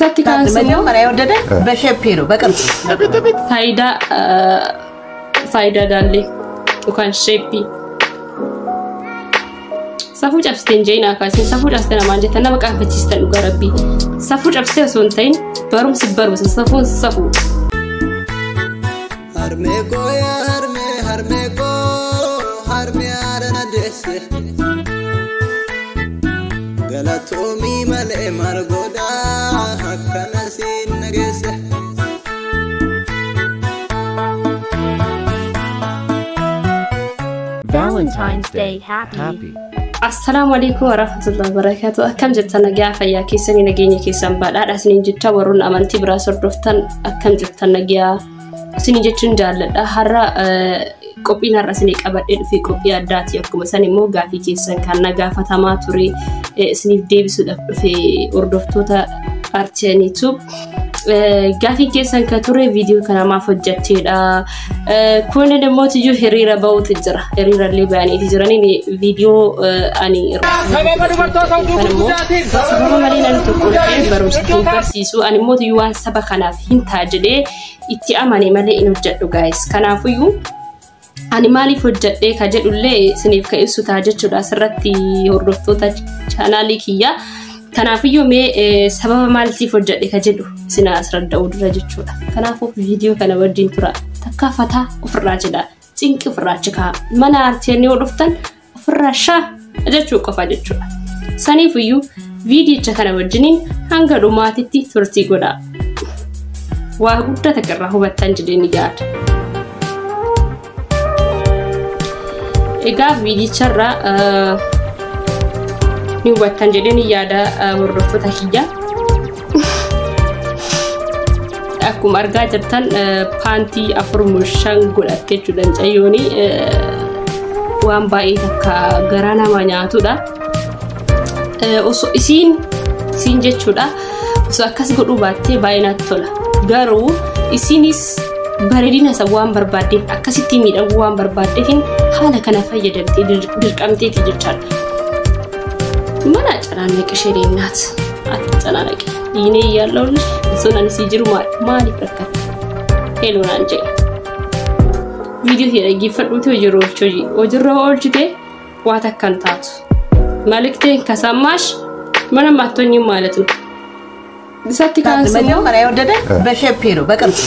Isatti kaansu immoo መጀመሪያ የወደደ በሼፔ ነው በቅርጽ። faayidaa faayidaa daallee yookaan sheeppii. Safuu cabsitee hin jeenaa kaasin, safuu cabsitee namaan jettan, nama qaanfachiistan dhugaa rabbii. Safuu cabsitee osoo hin ta'in barumsi barumsa, safuun safuu. Harmee koo yaa harmee, harmee koo, harmee haadha na deesse. Galatoomii malee maal godhaa akkana siin na geesse. Valentine's Day happy. Happy. Assalaamu alaikum warahmatullahi wabarakatuh. Akkam jirtan? Nagaa fayyaa keessanii? Nageenya keessan badhaadha isiniin jecha, warroonni amantii biraa hordoftan akkam jirtan? Nagaa isinii jechuun jaalladha. Har'a qophiin har'a isinii qabadhee dhufe qophii addaati. Akkuma san immoo gaafii keessan kan na gaafatamaa ture isiniif deebisuudhaaf dhufe, hordoftoota Artiyaniitu. Gaafiin keessan kan ture viidiyoo kana maaf hojjetteedha. Kun immoo iyyuu hiriira bahuutu jira. Hiriira illee bahaniiti jiranii viidiyoo ani Sababa dubartoota kan immoo sababa malee namni tokko dhufee barumsa hin barsiisu. Ani immoo iyyuu waan saba kanaaf hin ta'a jedhee itti amane malee hin hojjedhu, guys. Kanaafuyyuu ani maaliif hojjedhee ka jedhullee isiniif ka ibsu ta'a jechuudha asirratti, hordoftoota chaanaalii kiyyaa. Kanaafiyyuu mee sababa maaliitiif hojjedhe ka jedhu isin asirra dura jechuudha. Kanaafuu viidiyoo kana wajjin tura. Takka fataa ofirraa jedha. Cinqi ofirraa chikaa. Mana aartii yoo dhuftan ofirraa shaa jechuu qofa jechuudha. Saniifiyyuu viidiyicha kana wajjiniin hanga dhumaatitti turtii godhaa. Waa guddaa takka irraa hubattan jedhee ni yaada. Egaa viidiyicharraa ni hubattan jedhee ni yaada, hordoftoota kiyya. Akkuma argaa jirtan paantii 4 5 godhatte jechuudha mucayyooni, waan baay'ee takka garaa nama nyaatudha. Osoo isiin jechuudha osoo akkas godhuu baattee baay'ee natti tola. Garuu isiinis bareedina isa waan barbaaddeef, akkasitti miidhaguu waan barbaaddeefin haala kana fayyadamtee dirqamteeti jechaadha. ምን አጨናነቅሽ የኔ እናት? አትጨናነቂ። እኔ እያለሁልሽ እሱን ani si jiru maaliif rakkatta? Hello naan jedhe. Viidiyoo kee dhaggeeffadhuuti hojiirra oolchi, hojiirra oolchite waa takka hin taatu. መልእክቴን ከሰማሽ ምንም አትሆኝም ማለት ነው። Isatti kaansu immoo መጀመሪያ የወደደ በሼፔ ነው በቅርጽ።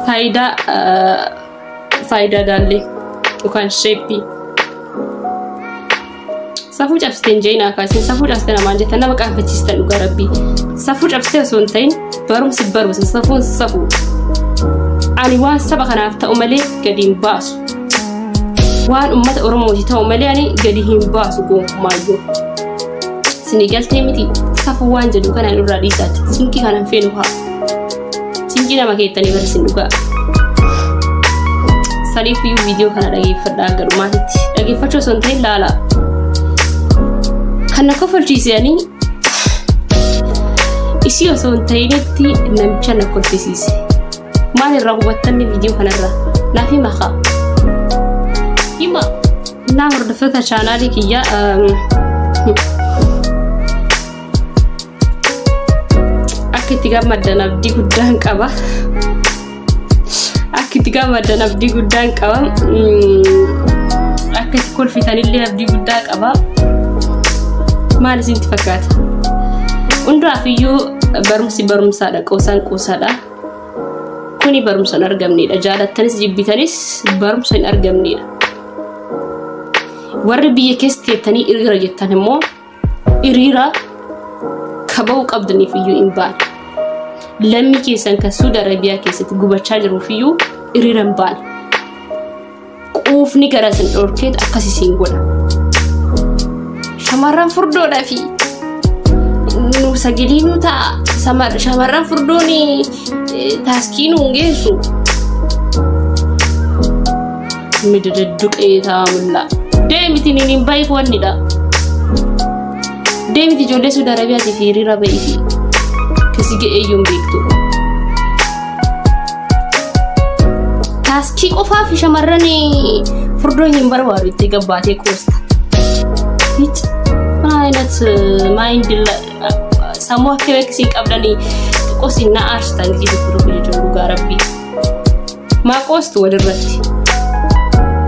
faayidaa faayidaa daallee yookaan sheeppii. Safuu cabsitee hin jeenaa kaasin, safuu cabsitee namaan jettan, nama qaanfachiistan dhugaa rabbii. Safuu cabsitee osoo hin ta'in barumsi barumsa, safuun safuu. Ani waan saba kanaaf ta'u malee gadi hin baasu. Waan uummata Oromooti ta'u malee ani gadi hin baasu gonkumaayyuu. Isinii galtee miti? Safuu waan jedhu kana nurraa dhiisaati. Cinqii kana hin feenu haa. Cinqii nama keettanii barsiin dhugaa. Saniifiyyuu viidiyoo kana dhageeffadhaa hanga dhumaatitti. Dhageeffachuu osoo hin ta'in laalaa. Kan na kofalchiisanii isii osoo hin ta'initti namicha na kolfisiise. Maal irraa hubattanni viidiyoo kanarraa? Naaf hima haa. Hima. Naa hordoftoota chaanaalii kiyyaa, akka itti gammaddan abdii guddaan qaba. Akka itti gammaddan abdii guddaan qaba. Akka itti kolfitanillee abdii guddaa qaba. Maal isinitti fakkaata? Hundaafiyyuu barumsi barumsaadha, qoosaan qoosaadha. Kuni barumsa hin argamnedha. Jaalattanis jibbitanis barumsa hin argamnedha. Warri biyya keessa teettanii hiriira jettan immoo hiriira kaba'uu qabdaniif iyyuu hin baane. Lammii keessan kan Suudi Arabiyaa keessatti gubachaa jiruuf iyyuu hiriira hin baane. Quufni gara isin dhorkeet akkas isin godha. Shamarran furdoodhaa fi nu sagalee nu ta'a. Shamarran furdoon taaskii nu hin geessu. Midididduqee taa'amulla. Deemiti niin hin baay'if wannidha. Deemiti ijoollee Suudi Arabiyaatiif hiriira ba'iifi. Kasi ga'eeyyuu hin beektu. Taaskii qofaa fi shamarran furdoo hin barbaadu itti gabbaatee qoosta. ምን አይነት mind Sammuu akka beeksisiin qabdanii xiqqoo isin na aarsitan gisee tokko tokko jechuudha dhugaa rabbii. Maa qoostu walirratti.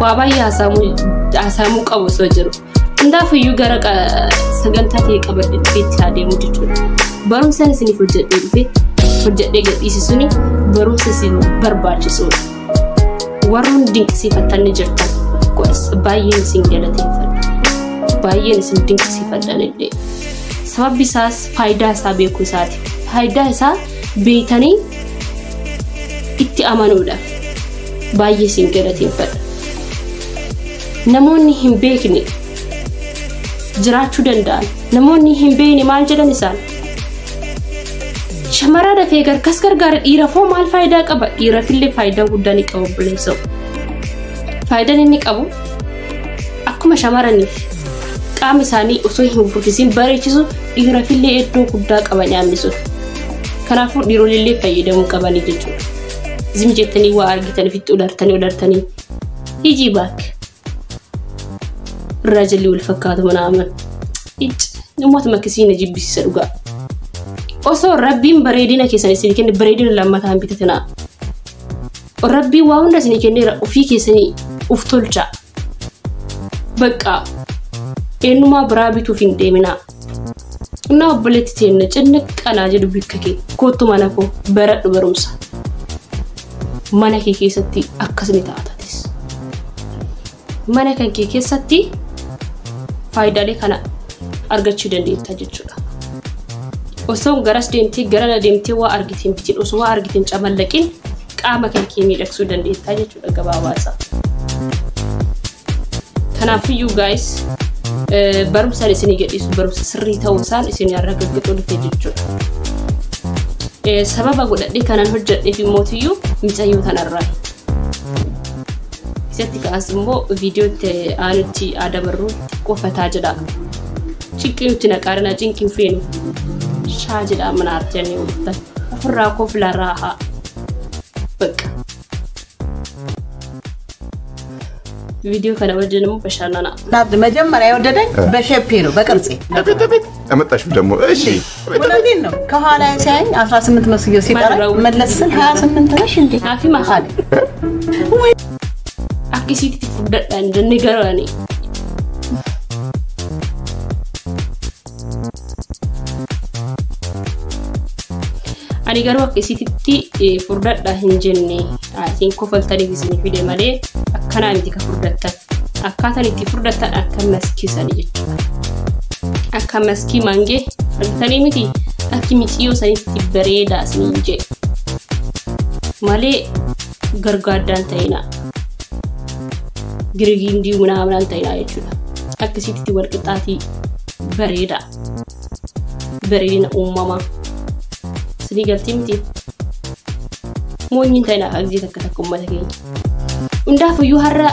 Waa baay'ee haasaamuu qabu osoo jiru. Hundaafiyyuu gara sagantaa ta'e qabadhe dhufeetti adeemu jechuudha. Barumsaan isiniif hojjedhee dhufe hojjedhee gadhiise suni barumsa isin barbaachisudha. Warroon dinqisiifattan ni jirtan. Baay'een isin galateeffadha. Baay'een isin dinqisiifadha illee. Sababbi isaas faayidaa isaa beekuu isaati. Faayidaa isaa beektanii itti amanuudhaaf baay'ee isin galateeffadha. Namoonni hin beekne jiraachuu danda'an. Namoonni hin beekne maal jedhan isaan? Shamara dafee garkas gargaara dhiirafoo maal faayidaa qaba? Dhiirafillee faayidaa guddaa ni qaba obboleessoo. Faayidaan inni qabu akkuma shamaraniif qaama isaanii osoo hin furdisiin bareechisu dhiirafillee iddoo guddaa qaba nyaanni sun. Kanaafuu dhiirolillee fayyadamuu qabanii jechuudha. Zim jettanii waa argitan ofitti olartanii olartanii hijii baak. Irraa jalli wal fakkaatu mana aman. Uummatuma akkasii na jibbisiisa dhugaa. Osoo rabbiin bareedina keessan isin kenne bareedina lammataa hin bitatinaa. Rabbiin waa hunda isin kenneera ofii keessanii uf tolchaa. Bakka eenyumaa biraa bituuf hin deeminaa. Innaa obboleetti teenna cinniqqanaa jedhu bikka kee kottu mana koo baradhu barumsa. Mana kee keessatti akkas ni taatatis. Mana kan kee keessatti faayidaalee kana argachuu dandeetta jechuudha. Osoo garas deemtee garana deemtee waa argite hin bitin osoo waa argite hin camallaqin qaama kan kee miidhagsuu dandeetta jechuudha gabaabaa isaa. Kanaafiyyuu guys barumsaan isinii gadhiisu barumsa sirrii ta'uu isaan isin argachuu dhufe jechuudha. Sababa godhadhee kanan hojjedheef immootiyyuu micayyoo tanarraa. Isatti ka'as immoo viidiyootti aanutti adabarru qofataa jedha. Cinqii nutti naqaarina cinqiin feenu. Shaa jedha mana arjanii ooltan. Ofirraa kofilarraa haa. Bakka. ቪዲዮ ከነበጀን ደግሞ በሻናና መጀመሪያ የወደደኝ በሼፔ ነው፣ በቅርጼ አመጣሽ ደግሞ። እሺ እውነቴን ነው። ከኋላ ሲያየኝ 18 መስዬው ሲጠራ መለስ ስል 28 ነሽ እንዴ ናፊ ማኻል akkasitti furdadhaan jennee garuu ani garuu akkasitti furdadha hin jenne isin kofaltaniif isin fide malee akkanaa miti ka furdattan akkaataan itti furdattan akka maskii sanii jechuudha. Akka maskii mangee argitanii miti akki miciyyoo sanitti bareedaa isiniin jee malee gargaaddaan ta'inaa. Girgindii ምናምን ta'inaa jechuudha. Akkasitti wal qixxaatii bareedaa. Bareedina uumamaa. Isinii galtii miti. Moonyiin ta'inaa gisee takka takka uummata keenya. Hundaafiyyuu har'a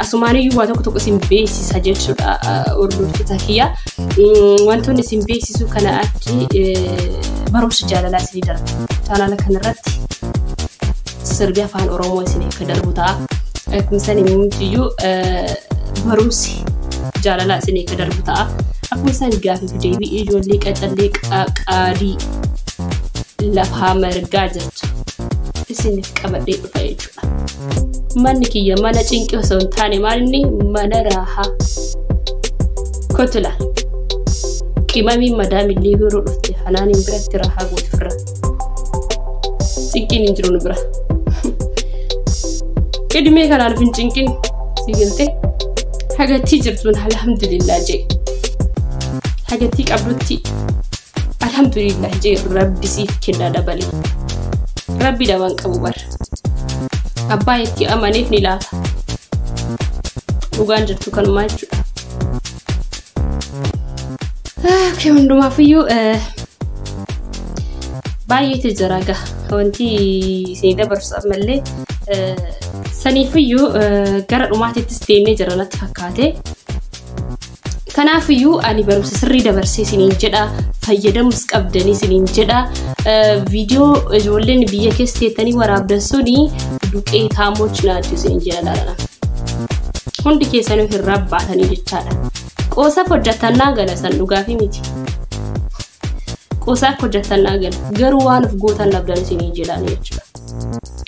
asumaaniyyuu waa tokko tokko isin beeksisa jechuudha hordoftoota kiyya. Wantoonni isin beeksisu kana achi barumsa jaalalaa isinii darba. Chaanaala kanarratti sirbi afaan Oromoo isin akka darbu ta'a. Akkuma isaan himuutiyyuu barumsi jaalalaa isin akka darbu ta'a. Akkuma isaan gaafii fi deebii ijoollee qacallee qaadii lafaa margaa jirtu isiniif qabadhee dhufa jechuudha. Manni kiyya mana cinqii osoo hin taane maal inni mana raahaa. Kottu laal. Qimamiin madaamillee yeroo dhufte hanaaniin biratti raahaa gooti firra. Cinqiin hin jiru nu bira. Idmee kanaan of hin cinqin si galtee hagattii jirtuun alhamdulillah jee. Hagattii qabdutti alhamdulillah jee rabbi siif kennaa dabalee. Rabbi dhaban qabu bara. Abbaa itti amaneef ni laata. Dhugaan jirtu kanumaa jechuudha. Okay, hundumaafiyyuu baay'eetu jira gaa wanti isin dabarsu ammallee saniifiyyuu gara dhumaatittis deemnee jira natti fakkaate. Kanaafiyyuu ani barumsa sirrii dabarsee isiniin jedha fayyadamus qabdanii isiniin jedha viidiyoo ijoolleen biyya keessa teettanii waraabdan suni duqeetaamoች ናቸው isiniin jedha laalana. Hundi keessanuu hin rabbaatanii jechaadha. Qoosaaf hojjetannaa gala san dhugaafi miti. Qoosaa akka hojjettan naa gala. Garuu waan of gootan dhabdan isinii jedhaan jechuudha.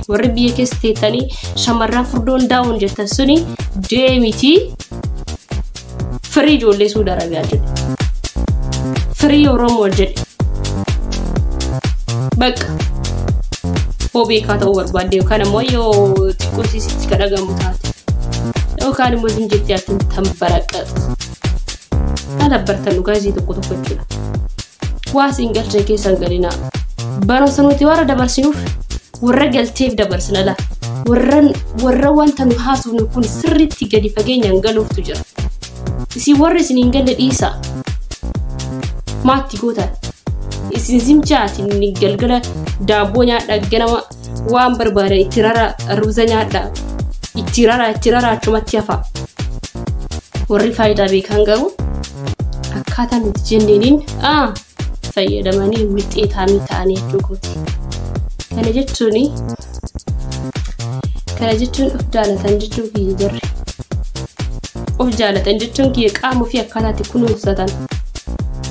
Warri biyya keessa teettanii shamarran furdoon daawun jettan suni deemitii firii ijoollee Suudi Arabiyaa jedhe. Firii Oromoo jedhe. Bakka hoo beekaa ta'uu barbaadde yookaan immoo yoo xiqqoo sitti kan dhagamu taate yookaan immoo isin jettee ati tan baraqqatu. Kan dhugaa isii tokko tokko jechuudha. Waa isin galchan keessan galinaa. Barumsa nuti warra dabarsinuuf warra galteef dabarsina laa. Warra wanta nu haasofnu kun sirriitti gadi fageenyaan galuuftu jira. Isin warra isin hin galle dhiisaa. Maatti gootan. Isin zimjaatiin galgala daabboo nyaadhaa ganama waan barbaadan itti rara ruuza nyaadhaa. Itti rara achumatti hafa. Warri faayidaa beekan garuu akkaataa nuti jenneeniin fayyadamanii wixxee taamii ta'anii jechuudha. Kana jechuun of jaalatan jechuun kiyya jarri. Of jaalatan jechuun kiyya qaama ofii akkaataatti kunuunsatan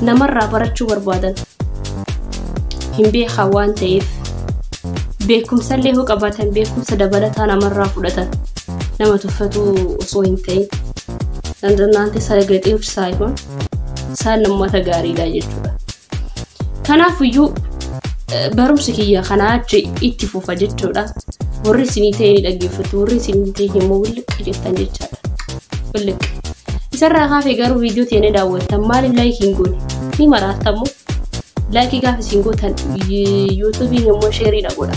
namarraa barachuu barbaadan hin beekaa waan ta'eef beekumsallee hoo qabaatan beekumsa dabalataa namarraa fudhatan nama tuffatu osoo hin ta'in dandanaante sagaxee saayikoon isaan namoota gaariidha jechuudha. Kanaafiyyuu barumsi kiyya kanaa achi itti fufa jechuudha. Warri isinii ta'e ni dhaggeeffatu, warri isinii ta'e immoo williqqa jettan jechaadha. Williqqa. Isarraa kaafee garuu viidiyoo ta'e ni daawwattan maaliif laayikii hin goone? Ni maraattamoo? Laayikii gaafa isin gootan yuutuubiin immoo sheerii na godha.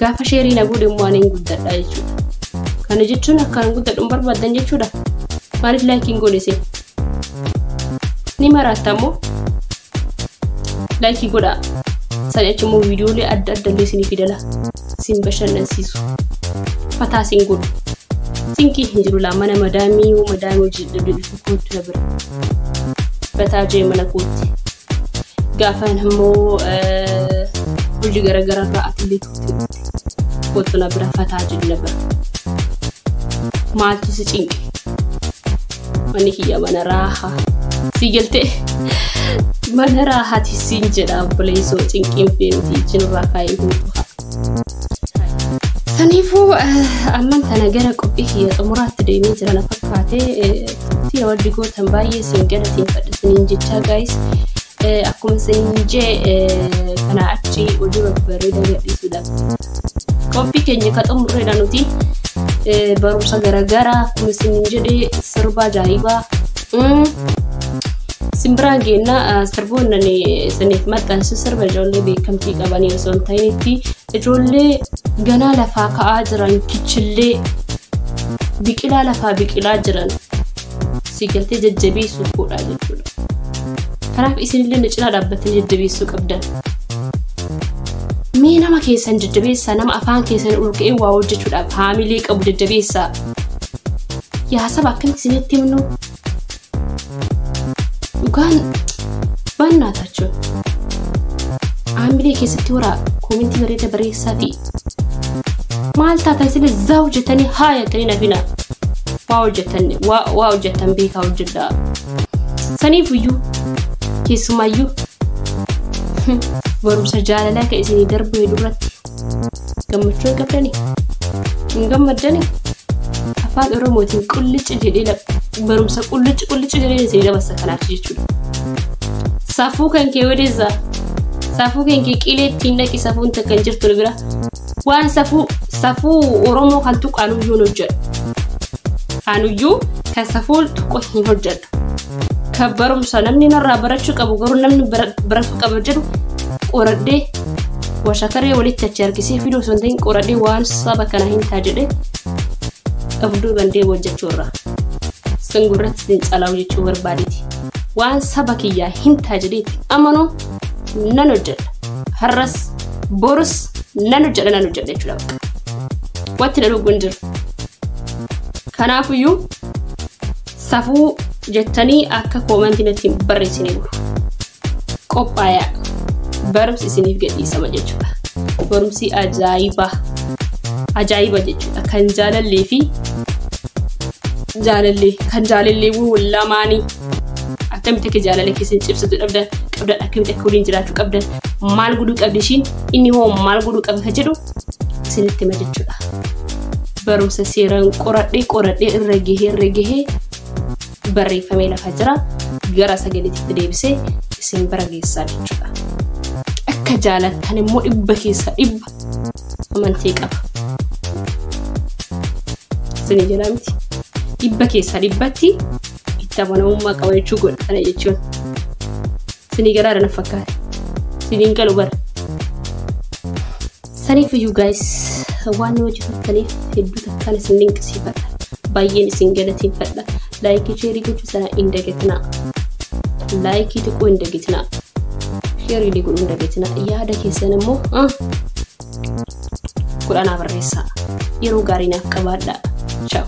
Gaafa sheerii na godhe immoo ani hin guddadha jechuudha. Kana jechuun akka hin guddadhu hin barbaaddan jechuudha. Maaliif laayikii hin goone isin? Ni maraattamoo? Laayikii godhaa. Sani achi immoo viidiyoolee adda adda illee isinii fidala. Isin bashannansiisu. Fataa isin godhu. Sinkii hin jiru laa mana madaamii hoo madaamii hojii dhibdee kootu na bira. Fataa jee mana kootti. Gaafan immoo hojii garaagaraa irraa atillee turte kootu na bira fataa jedhu na bira. Maaltu si cinqe? Manni kiyya mana raahaa. Si galtee mana raahaati siin jedha obboleessoo cinqiin feemti ijinirraa kaa'ee guutuu haa. Saniifuu amman tana gara qophii kiyya xumuraatti deemee jira na fakkaate turtii waddi gootan baay'ee siin galateeffadha isiniin jechaa gaayis akkuma isiniin jee kanaa achi hojii babbareedaa gadhiisuudhaaf qophii keenya ka xumurreedha nuti barumsa garaagaraa akkuma isiniin jedhee sirba ajaa'ibaa simbiraan geennaa sirboonni isiniif maxxansu sirba ijoollee beekamtii qabanii osoo hin ta'initti ijoollee ganaa lafaa ka'aa jiran kichillee biqilaa lafaa biqilaa jiran si galtee jajjabeessuu godhaa jechuudha. Kanaaf isinillee na cinaa dhaabbattanii jajjabeessuu qabdan. Mee nama keessan jajjabeessaa nama afaan keessan ol ka'ee waa hojjechuudhaaf haamilee qabu jajjabeessaa. Yaa saba akkamitti isinitti himnu? Dhugaan baannaa Haamilee keessatti horaa koomentii bareeda barreessaa fi maal taatan isin zaa hojjetanii haa jettanii nafina waa hojjetan beekaa hojjedhaa. Saniifuyyuu keessumaayyuu barumsa jaalalaa kan isinii darbu duratti gammachuu hin qabdanii hin gammaddanii afaan Oromootiin qullicci jedhee barumsa qullicci qullicci jedhee isinii dabarsa kanaaf jechuudha. Safuu kan kee odeessaa safuu kan kee qilee ittiin dhaqi safuun takka hin jirtu bira waan safuu Oromoo kan tuqu anuyyuu hin hojjedhu. Anuyyuu kan safuu tuqu hin hojjedhu. Kan barumsa namni narraa barachuu qabu garuu namni barachuu qaba jedhu qoradhee washakaree walitti achi harkisee fiduu osoo hin ta'in qoradhee waan saba kana hin taa jedhee of duuban deemu hojjechuu irraa. Singurratti sin calaa'u jechuu barbaadeeti. Waan saba kiyyaa hin taa jedhee itti amanuu nan hojjedha. Har'as borus nan hojjedha jechuudha. Wanti na dhugu hin jiru. Kanaafiyyuu safuu jettanii akka koomentii natti hin barreessine bulu. Qophaayaa barumsi isiniif gadhiisama jechuudha. Barumsi ajaa'iba ajaa'iba jechuudha. Kan jaalallee fi jaalallee kan jaalalleewwan lamaanii akkamitti akka jaalala keessan cibsatu dhabdan qabdan, akkamitti akka waliin jiraachuu qabdan, maal godhuu qabdi ishiin, inni hoo maal godhuu qaba ka jedhu isinitti hima jechuudha. Barumsa seeraan qoradhee qoradhee irra gahee irra gahee barreeffamee lafa jira, gara sagaleetti deebisee isin bira geessaa jechuudha. Akka jaalattan immoo 100% amantii qaba. Isin jedhaa miti. 100%tti itti amanamummaa qaba jechuu godha kana jechuun. Isinii garaadha na fakkaata. Isiniin galu bara. Saniif iyyuu guys, waan nama hojjettaniif hedduu takkaan isin dinqisiifadha. Baay'een isin galateeffadha. Like, share gochuu sana hin dagatinaa. Like xiqqoo hin dagatinaa. Share godhuu hin dagatinaa. Yaada keessan immoo godhanaa barreessaa. Yeroo gaarii naaf qabaadhaa. Ciao.